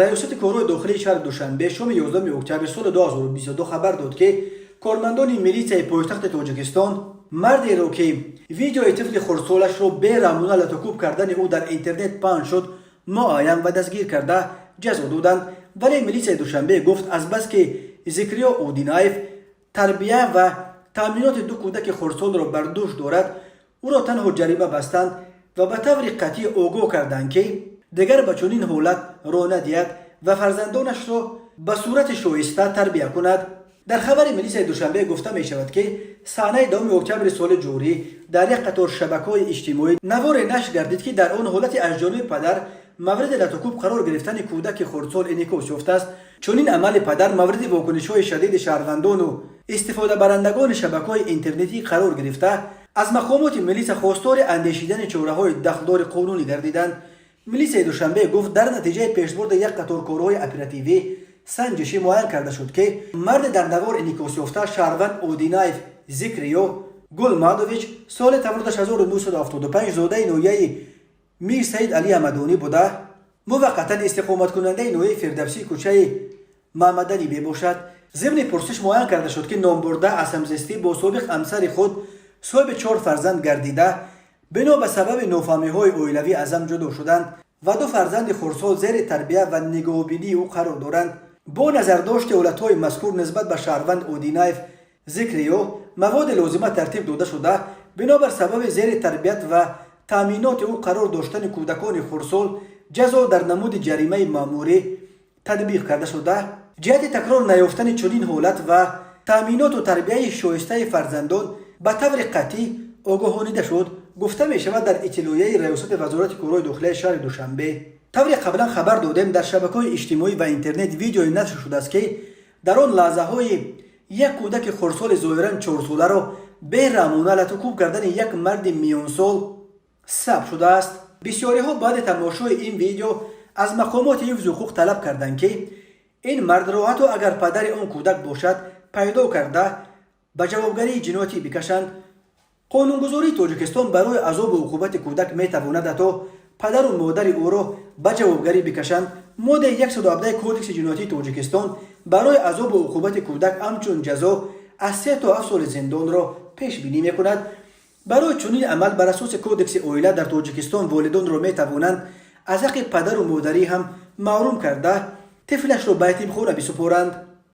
Раёсати корҳои дохилии шаҳри Душанбе шоми 11 октябри соли 2022 хабар дод, ки кормандони милитсияи пойтахти Тоҷикистон мардеро, ки видеои тифли хурдсолашро бераҳмона латукӯб кардани ӯ дар интернет паҳн шуд, муайян ва дастгир карда, ҷазо доданд. Вале милитсияи Душанбе гуфт, азбаски Зикриё Одинаев тарбия ва таъминоти ду кӯдаки хурдсолро бар дӯш дорад, ӯро танҳо ҷарима бастанд ва ба таври қатъӣ огоҳ карданд, ки дигар ба чунин ҳолат роҳ надиҳад ва фарзандонашро ба сурати шоиста тарбия кунад. Дар хабари милисияи Душанбе гуфта мешавад, ки санаи 10 октябри соли ҷорӣ дар як қатор шабакаҳои иҷтимоӣ наворе нашр гардид, ки дар он ҳолати аз ҷониби падар мавриди латукӯб қарор гирифтани кӯдаки хурдсол инъикос ёфтааст. Чунин амали падар мавриди вокунишҳои шадиди шаҳрвандону истифодабарандагони шабакаҳои интернетӣ қарор гирифта, аз мақомоти милиса хостори андешидани чораҳои дахлдори қонунӣ гардиданд. Милисияи Душанбе гуфт, дар натиҷаи пешбурди як қатор корҳои оперативӣ санҷишӣ муайян карда шуд, ки марде дар навор инъикосёфта шаҳрванд Одинаев Зикриё Гулмадович, соли таваллудаш 1975, зодаи ноҳияи Мир Саид Али Ҳамадонӣ буда, муваққатан истиқоматкунандаи ноҳияи Фирдавсӣ, кӯчаи Маҳмадалӣ мебошад. Зимни пурсиш муайян карда шуд, ки номбурда аз ҳамзистӣ бо собиқ ҳамсари худ соҳиби чор фарзанд гардида, бино ба сабаби нофаҳмиҳои оилавӣ аз ҳам ҷудо шуданд ва ду фарзанди хурдсол зери тарбия ва нигоҳубинии ӯ қарор доранд. Бо назардошти ҳолатҳои мазкур нисбат ба шаҳрванд Одинаев Зикриё маводи лозима тартиб дода шуда, бинобар сабаби зери тарбият ва таъминоти ӯ қарор доштани кӯдакони хурдсол ҷазо дар намуди ҷаримаи маъмурӣ татбиқ карда шуда, ҷиҳати такрор наёфтани чунин ҳолат ва таъминоту тарбияи шоистаи фарзандон ба таври қатъӣ огоҳонида шуд, гуфта мешавад дар иттилоияи Раёсати Вазорати корҳои дохилияи шаҳри Душанбе. Тавре қаблан хабар додем, дар шабакаҳои иҷтимоӣ ва интернет видеое нашр шудааст, ки дар он лаҳзаҳои як кӯдаки хурдсоли зоҳиран 4-соларо бераҳмона латукӯб кардани як марди миёнсол сабт шудааст. Бисёриҳо баъди тамошои ин видео аз мақомоти ҳифзи ҳуқуқ талаб карданд, ки ин мардро, ҳатто агар падари он кӯдак бошад, пайдо карда, ба ҷавобгарии ҷиноятӣ бикашанд. Қонунгузории Тоҷикистон барои азобу уқубати кӯдак метавонад ҳатто падару модари ӯро ба ҷавобгарӣ бикашанд. Моддаи 117 Кодекси ҷиноятии Тоҷикистон барои азобу уқубати кӯдак ҳамчун ҷазо аз 3 то 7 соли зиндонро пешбинӣ мекунад. Барои чунин амал бар асоси Кодекси оила дар Тоҷикистон волидонро метавонанд аз ҳаққи падару модарӣ ҳам маҳрум карда, тифлашро ба ятимхона бисупоранд.